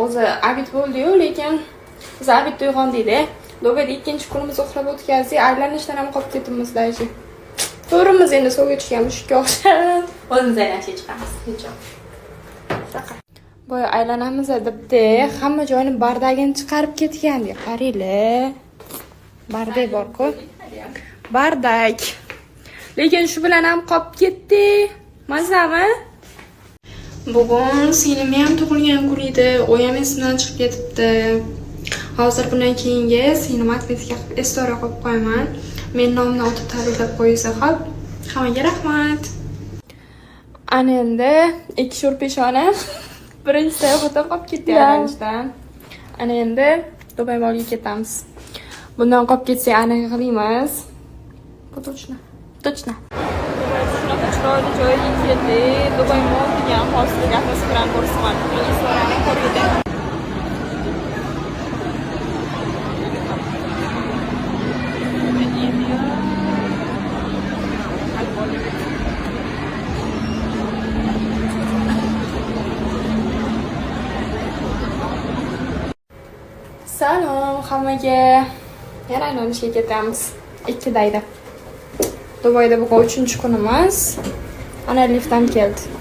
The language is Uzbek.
O'zi обед bo'ldi-yu, lekin biz обед da uyg'ondik-da. Dubayda ikkinchi kunimiz uxlab o'tkazdik, aylanishdan ham qolib ketdimiz даже. To'g'rimiz endi suvga tushgan mushukka o'xshab. O'zimiz aylanishga chiqamiz. Shunaqa. Boya aylanamiz debdi, hamma joyini бардак ini chiqarib ketgandik. Qaranglar. Бардак bor-ku. Бардак. Lekin shu bilan ham qolib ketdi. Mazami? Bugun singlimni ham tug'ilgan kuni edi. U ham esimdan chiqib ketibdi. Hozir bundan keyingi singlim отметка qilib story qo'yib qo'yaman. Men nomimni o'tib tabriklab qo'ysa, xo'p. Hammaga rahmat. Ana endi ikki sho'r peshona birinchi sayohatdan qolib ketdi aylanishdan. Ana endi Dubay Mallga ketamiz. Bundan qolib ketsak, aniq yig'laymiz. Bu точно. Точно. Shunaqa chiroyli joyga keldik. Dubay Mall degan hozir gaplashib bilan ko'rsaman. Restoranni ko'rdik. Salom hammaga. Yana aylanishga ketamiz. Ikkidayda. Dubayda bugun 3-kunimiz. Ana lift ham keldi.